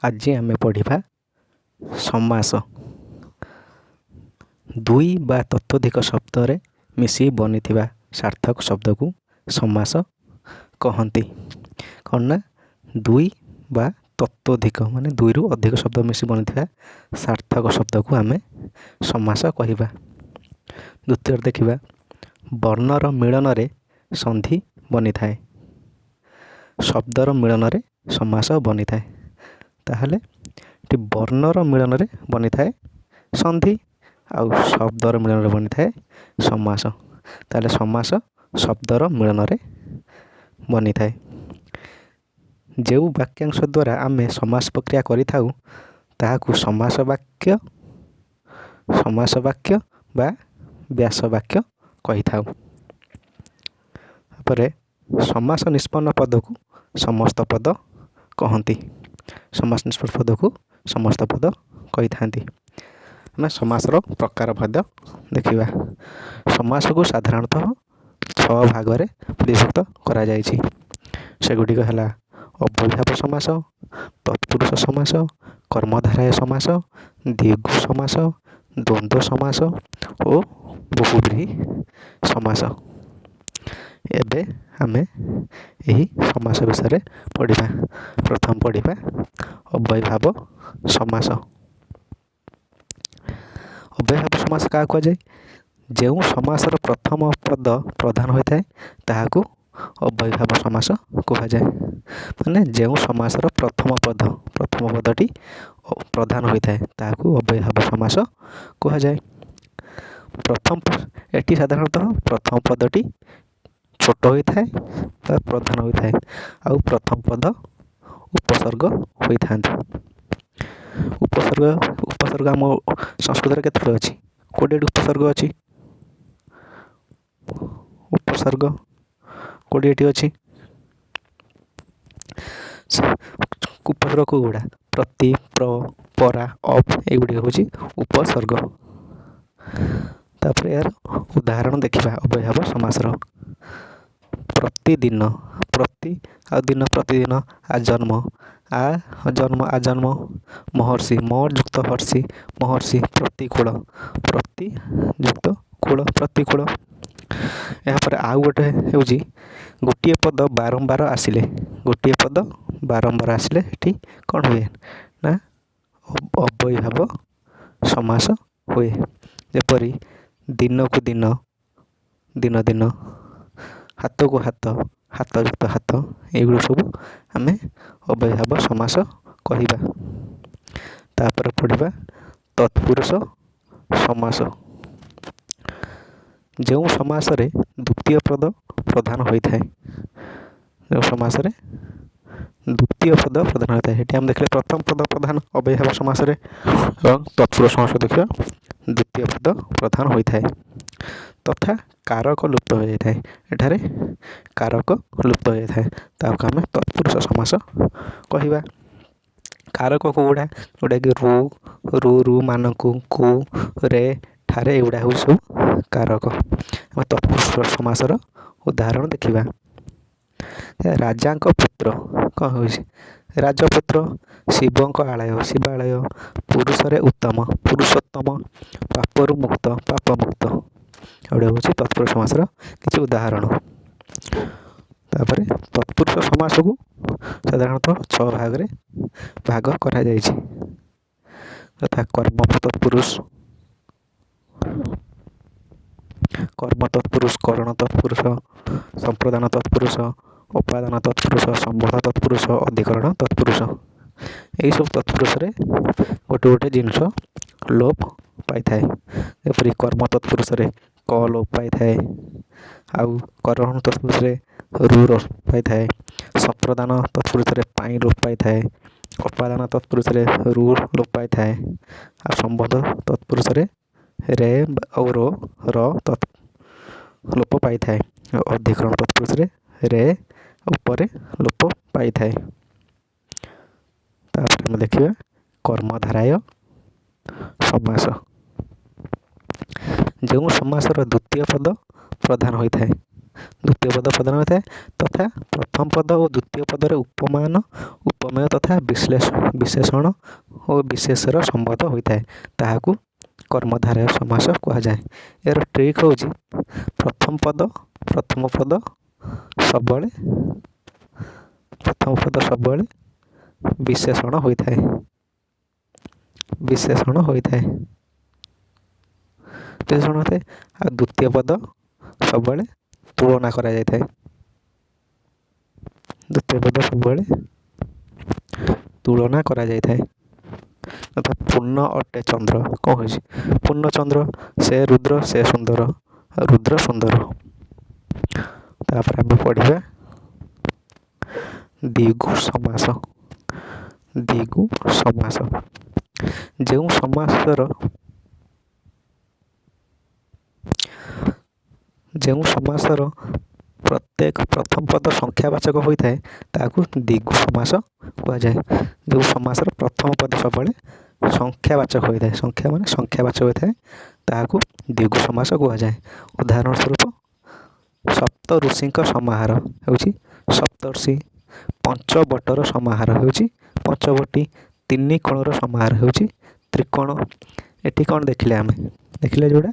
ଆଜି ଆମେ ପଢ଼ିବା ସମାସ। ଦୁଇ ବା ତତୋଧିକ ଶବ୍ଦରେ ମିଶି ବନିଥିବା ସାର୍ଥକ ଶବ୍ଦକୁ ସମାସ କହନ୍ତି। କ'ଣ ନା ଦୁଇ ବା ତତୋଧିକ ମାନେ ଦୁଇରୁ ଅଧିକ ଶବ୍ଦ ମିଶି ବନିଥିବା ସାର୍ଥକ ଶବ୍ଦକୁ ଆମେ ସମାସ କହିବା। ଦ୍ୱିତୀୟରେ ଦେଖିବା, ବର୍ଣ୍ଣର ମିଳନରେ ସନ୍ଧି ବନିଥାଏ, ଶବ୍ଦର ମିଳନରେ ସମାସ ବନିଥାଏ। ତାହେଲେ ଏଠି ବର୍ଣ୍ଣର ମିଳନରେ ବନିଥାଏ ସନ୍ଧି, ଆଉ ଶବ୍ଦର ମିଳନରେ ବନିଥାଏ ସମାସ। ତାହେଲେ ସମାସ ଶବ୍ଦର ମିଳନରେ ବନିଥାଏ। ଯେଉଁ ବାକ୍ୟାଂଶ ଦ୍ୱାରା ଆମେ ସମାସ ପ୍ରକ୍ରିୟା କରିଥାଉ, ତାହାକୁ ସମାସ ବାକ୍ୟ ବା ବ୍ୟାସ ବାକ୍ୟ କହିଥାଉ। ତାପରେ ସମାସ ନିଷ୍ପନ୍ନ ପଦକୁ ସମସ୍ତ ପଦ କହନ୍ତି। ସମାସ ନିଷ୍ପନ୍ନ ପଦକୁ ସମସ୍ତ ପଦ କହିଥାନ୍ତି। ଆମେ ସମାସର ପ୍ରକାର ଭେଦ ଦେଖିବା। ସମାସକୁ ସାଧାରଣତଃ ଛଅ ଭାଗରେ ବିଭକ୍ତ କରାଯାଇଛି। ସେଗୁଡ଼ିକ ହେଲା ଅବ୍ୟୟୀଭାବ ସମାସ, ତତ୍ପୁରୁଷ ସମାସ, କର୍ମଧାରୟ ସମାସ, ଦ୍ୱିଗୁ ସମାସ, ଦ୍ୱନ୍ଦ୍ୱ ସମାସ ଓ ବହୁବ୍ରୀହି ସମାସ। ଏବେ ଆମେ ଏହି ସମାସ ବିଷୟରେ ପଢ଼ିବା। ପ୍ରଥମ ପଢ଼ିବା ଅବ୍ୟୟୀଭାବ ସମାସ। ଅବ୍ୟୟୀଭାବ ସମାସ କାହାକୁ କୁହାଯାଏ? ଯେଉଁ ସମାସର ପ୍ରଥମ ପଦ ପ୍ରଧାନ ହୋଇଥାଏ, ତାହାକୁ ଅବ୍ୟୟୀଭାବ ସମାସ କୁହାଯାଏ। ମାନେ ଯେଉଁ ସମାସର ପ୍ରଥମ ପଦଟି ପ୍ରଧାନ ହୋଇଥାଏ, ତାହାକୁ ଅବ୍ୟୟୀଭାବ ସମାସ କୁହାଯାଏ। ଏଠି ସାଧାରଣତଃ ପ୍ରଥମ ପଦଟି ଛୋଟ ହୋଇଥାଏ ବା ପ୍ରଧାନ ହୋଇଥାଏ, ଆଉ ପ୍ରଥମ ପଦ ଉପସର୍ଗ ହୋଇଥାନ୍ତି। ଉପସର୍ଗ ଆମ ସଂସ୍କୃତରେ କେତେଟା ଅଛି? 20ଟି ଉପସର୍ଗ ଅଛି। ଉପସର୍ଗ 20ଟି ଅଛି। ଉପସର୍ଗ କେଉଁଗୁଡ଼ା? ପ୍ରତି, ପ୍ର, ପରା, ଅପ୍, ଏଇଗୁଡ଼ିକ ହେଉଛି ଉପସର୍ଗ। ତାପରେ ଏହାର ଉଦାହରଣ ଦେଖିବା ଅବ୍ୟୟୀଭାବ ସମାସର। ପ୍ରତିଦିନ, ପ୍ରତି ଆଉ ଦିନ, ପ୍ରତିଦିନ। ଆଜନ୍ମ, ଆ ଜନ୍ମ, ଆଜନ୍ମ। ମହର୍ଷି, ମ ଯୁକ୍ତ ହର୍ଷି, ମହର୍ଷି। ପ୍ରତିକୂଳ, ପ୍ରତି ଯୁକ୍ତ କୂଳ, ପ୍ରତିକୂଳ। ଏହାପରେ ଆଉ ଗୋଟେ ହେଉଛି ଗୋଟିଏ ପଦ ବାରମ୍ବାର ଆସିଲେ। ଗୋଟିଏ ପଦ ବାରମ୍ବାର ଆସିଲେ ଏଠି କ'ଣ ହୁଏ ନା ଅବ୍ୟୟୀଭାବ ସମାସ ହୁଏ। ଯେପରି ଦିନକୁ ଦିନ, ଦିନ ଦିନ, ହାତକୁ ହାତ, ହାତ ଯୁକ୍ତ ହାତ, ଏଇଗୁଡ଼ିକ ସବୁ ଆମେ ଅବ୍ୟୟୀଭାବ ସମାସ କହିବା। ତାପରେ ପଢ଼ିବା ତତ୍ପୁରୁଷ ସମାସ। ଯେଉଁ ସମାସରେ ଦ୍ୱିତୀୟ ପଦ ପ୍ରଧାନ ହୋଇଥାଏ, ଯେଉଁ ସମାସରେ ଦ୍ୱିତୀୟ ପଦ ପ୍ରଧାନ ହୋଇଥାଏ। ଏଠି ଆମେ ଦେଖିଲେ ପ୍ରଥମ ପଦ ପ୍ରଧାନ ଅବ୍ୟୟୀଭାବ ସମାସରେ, ଏବଂ ତତ୍ପୁରୁଷ ସମାସ ଦେଖିବା ଦ୍ୱିତୀୟ ପଦ ପ୍ରଧାନ ହୋଇଥାଏ ତଥା କାରକ ଲୁପ୍ତ ହୋଇଯାଇଥାଏ। ଏଠାରେ କାରକ ଲୁପ୍ତ ହୋଇଯାଇଥାଏ, ତାହାକୁ ଆମେ ତତ୍ପୁରୁଷ ସମାସ କହିବା। କାରକ କେଉଁଗୁଡ଼ା? ଯେଉଁଟାକି ରୁ, ରୁ, ରୁ, ମାନଙ୍କୁ, କୁ, ରେ, ଠାରେ, ଏଗୁଡ଼ା ହେଉଛି ସବୁ କାରକ। ଆମେ ତତ୍ପୁରୁଷ ସମାସର ଉଦାହରଣ ଦେଖିବା। ରାଜାଙ୍କ ପୁତ୍ର କ'ଣ ହେଉଛି? ରାଜପୁତ୍ର। ଶିବଙ୍କ ଆଳୟ, ଶିବାଳୟ। ପୁରୁଷରେ ଉତ୍ତମ, ପୁରୁଷୋତ୍ତମ। ପାପରୁ ମୁକ୍ତ, ପାପମୁକ୍ତ। ଏଗୁଡ଼ା ହେଉଛି ତତ୍ପୁରୁଷ ସମାସର କିଛି ଉଦାହରଣ। ତାପରେ ତତ୍ପୁରୁଷ ସମାସକୁ ସାଧାରଣତଃ ଛଅ ଭାଗରେ ଭାଗ କରାଯାଇଛି, ଯଥା କର୍ମ ତତ୍ପୁରୁଷ, କରଣ ତତ୍ପୁରୁଷ, ସମ୍ପ୍ରଦାନ ତତ୍ପୁରୁଷ, ଉପାଦାନ ତତ୍ପୁରୁଷ, ସମ୍ବନ୍ଧ ତତ୍ପୁରୁଷ, ଅଧିକରଣ ତତ୍ପୁରୁଷ। ଏହିସବୁ ତତ୍ପୁରୁଷରେ ଗୋଟେ ଗୋଟେ ଜିନିଷ ଲୋପ ପାଇଥାଏ। ଯେପରି କର୍ମ ତତ୍ପୁରୁଷରେ କ ଲୋପ ପାଇଥାଏ, ଆଉ କରଣ ତତ୍ପୁରୁଷରେ ରୁ ଲୋପ ପାଇଥାଏ, ସମ୍ପ୍ରଦାନ ତତ୍ପୁରୁଷରେ ପାଇଁ ଲୋପ ପାଇଥାଏ, ଅପାଦାନ ତତ୍ପୁରୁଷରେ ରୁ ଲୋପ ପାଇଥାଏ, ଆଉ ସମ୍ବନ୍ଧ ତତ୍ପୁରୁଷରେ ରେ ଆଉ ରୋ ର ତତ୍ ଲୋପ ପାଇଥାଏ, ଆଉ ଅଧିକରଣ ତତ୍ପୁରୁଷରେ ରେ ଉପରେ ଲୋପ ପାଇଥାଏ। ତାପରେ ଆମେ ଦେଖିବା କର୍ମଧାରୟ ସମାସ। ଯେଉଁ ସମାସର ଦ୍ୱିତୀୟ ପଦ ପ୍ରଧାନ ହୋଇଥାଏ। ଦ୍ୱିତୀୟ ପଦ ପ୍ରଧାନ ହୋଇଥାଏ ତଥା ପ୍ରଥମ ପଦ ଓ ଦ୍ୱିତୀୟ ପଦରେ ଉପମାନ, ଉପମେୟ ତଥା ବିଶେଷଣ ଓ ବିଶେଷର ସମ୍ବନ୍ଧ ହୋଇଥାଏ, ତାହାକୁ କର୍ମଧାରୟ ସମାସ କୁହାଯାଏ। ଏହାର ଟ୍ରିକ୍ ହେଉଛି ପ୍ରଥମ ପଦ, ପ୍ରଥମ ପଦ ସବୁବେଳେ, ପ୍ରଥମ ପଦ ସବୁବେଳେ ବିଶେଷଣ ହୋଇଥାଏ, ବିଶେଷଣ ହୋଇଥାଏ, ବିଶେଷଣ ହୋଇଥାଏ। ଆଉ ଦ୍ୱିତୀୟ ପଦ ସବୁବେଳେ ତୁଳନା କରାଯାଇଥାଏ, ଦ୍ୱିତୀୟ ପଦ ସବୁବେଳେ ତୁଳନା କରାଯାଇଥାଏ। ତଥା ପୂର୍ଣ୍ଣ ଅଟେ ଚନ୍ଦ୍ର, କ'ଣ ହୋଇଛି? ପୂର୍ଣ୍ଣଚନ୍ଦ୍ର, ସେ ରୁଦ୍ର, ସେ ସୁନ୍ଦର, ରୁଦ୍ର ସୁନ୍ଦର। ତାପରେ ଆମେ ପଢ଼ିବା ଦ୍ୱିଗୁ ସମାସ। ଦ୍ୱିଗୁ ସମାସ, ଯେଉଁ ସମାସର, ଯେଉଁ ସମାସର ପ୍ରତ୍ୟେକ ପ୍ରଥମ ପଦ ସଂଖ୍ୟାବାଚକ ହୋଇଥାଏ ତାହାକୁ ଦ୍ୱିଗୁ ସମାସ କୁହାଯାଏ। ଯେଉଁ ସମାସର ପ୍ରଥମ ପଦ ସବୁବେଳେ ସଂଖ୍ୟାବାଚକ ହୋଇଥାଏ, ସଂଖ୍ୟା ମାନେ ସଂଖ୍ୟାବାଚକ ହୋଇଥାଏ, ତାହାକୁ ଦ୍ୱିଗୁ ସମାସ କୁହାଯାଏ। ଉଦାହରଣ ସ୍ୱରୂପ ସପ୍ତ ଋଷିଙ୍କ ସମାହାର ହେଉଛି ସପ୍ତର୍ଷି, ପଞ୍ଚବଟର ସମାହାର ହେଉଛି ପଞ୍ଚବଟୀ, ତିନି କୋଣର ସମାହାର ହେଉଛି ତ୍ରିକୋଣ। ଏଠି କ'ଣ ଦେଖିଲେ ଆମେ? ଦେଖିଲେ ଯେଉଁଟା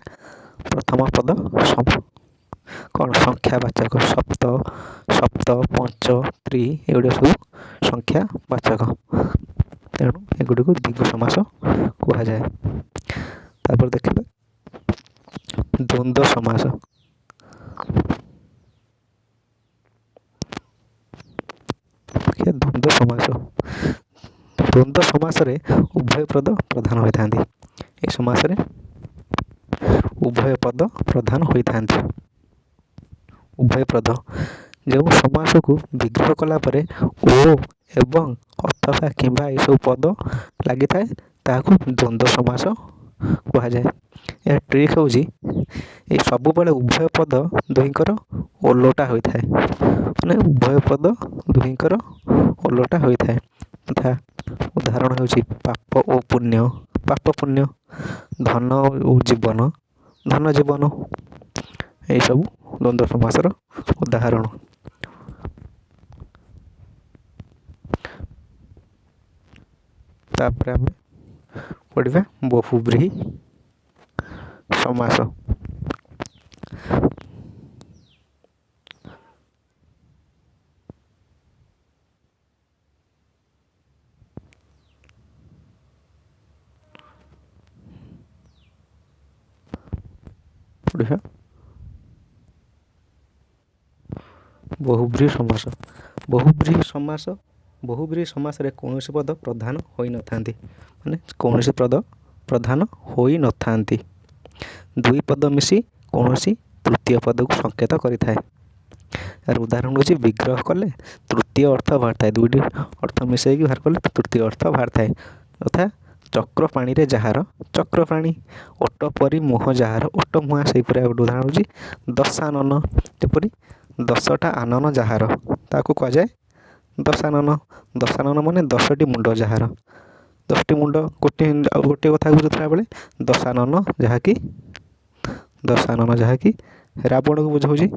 ପ୍ରଥମ ପଦ କ'ଣ ସଂଖ୍ୟାବାଚକ, ସପ୍ତ, ସପ୍ତ, ପଞ୍ଚ, ତ୍ରି, ଏଗୁଡ଼ିକ ସବୁ ସଂଖ୍ୟାବାଚକ, ତେଣୁ ଏଗୁଡ଼ିକୁ ଦ୍ୱିଗୁ ସମାସ କୁହାଯାଏ। ତାପରେ ଦେଖିଲେ ଦ୍ୱନ୍ଦ୍ୱ ସମାସ। ଦ୍ୱନ୍ଦ୍ୱ ସମାସ, ଦ୍ୱନ୍ଦ୍ୱ ସମାସରେ ଉଭୟ ପଦ ପ୍ରଧାନ ହୋଇଥାନ୍ତି। ଏ ସମାସରେ ଉଭୟ ପଦ ପ୍ରଧାନ ହୋଇଥାନ୍ତି। ଉଭୟ ପଦ, ଯେଉଁ ସମାସକୁ ବିଗ୍ରହ କଲା ପରେ ଓ, ଏବଂ, ଅଥବା, କିମ୍ବା ଏସବୁ ପଦ ଲାଗିଥାଏ ତାହାକୁ ଦ୍ୱନ୍ଦ୍ୱ ସମାସ କୁହାଯାଏ। ଏହା ଟ୍ରିକ୍ ହେଉଛି ଏ ସବୁବେଳେ ଉଭୟ ପଦ ଦୁହିଁଙ୍କର ଓଲଟା ହୋଇଥାଏ, ମାନେ ଉଭୟ ପଦ ଦୁହିଁଙ୍କର ଓଲଟା ହୋଇଥାଏ। ତଥା ଉଦାହରଣ ହେଉଛି ପାପ ଓ ପୁଣ୍ୟ, ପାପ ପୁଣ୍ୟ, ଧନ ଓ ଜୀବନ, ଧନ ଜୀବନ, ଏଇସବୁ ଦ୍ୱନ୍ଦ୍ୱ ସମାସର ଉଦାହରଣ। ତାପରେ ଆମେ ପଢ଼ିବା ବହୁବ୍ରୀହି ସମାସ। ପଢ଼ିବା ବହୁବ୍ରୀହି ସମାସ। ବହୁବ୍ରୀହି ସମାସ, ବହୁବ୍ରୀହି ସମାସରେ କୌଣସି ପଦ ପ୍ରଧାନ ହୋଇନଥାନ୍ତି, ମାନେ କୌଣସି ପଦ ପ୍ରଧାନ ହୋଇନଥାନ୍ତି। ଦୁଇ ପଦ ମିଶି କୌଣସି ତୃତୀୟ ପଦକୁ ସଂକେତ କରିଥାଏ। ଏହାର ଉଦାହରଣ ହେଉଛି ବିଗ୍ରହ କଲେ ତୃତୀୟ ଅର୍ଥ ବାହାରିଥାଏ, ଦୁଇଟି ଅର୍ଥ ମିଶାଇକି ବାହାର କଲେ ତୃତୀୟ ଅର୍ଥ ବାହାରିଥାଏ। ତଥା ଚକ୍ରପାଣିରେ ଯାହାର ଚକ୍ରପାଣି, ଓଟ ପରି ମୁହଁ ଯାହାର ଓଟ ମୁହାଁ। ସେହିପରି ଆଉ ଗୋଟେ ଉଦାହରଣ ହେଉଛି ଦଶାନନ, ଯେପରି ଦଶଟା ଆନନ ଯାହାର ତାକୁ କୁହାଯାଏ ଦଶାନନ। ଦଶାନନ ମାନେ ଦଶଟି ମୁଣ୍ଡ ଯାହାର, ଦଶଟି ମୁଣ୍ଡ। ଗୋଟିଏ ଆଉ ଗୋଟିଏ କଥା ବୁଝୁଥିଲା ବେଳେ ଦଶାନନ, ଯାହାକି ଦଶାନନ ଯାହାକି ରାବଣକୁ ବୁଝାଉଛି।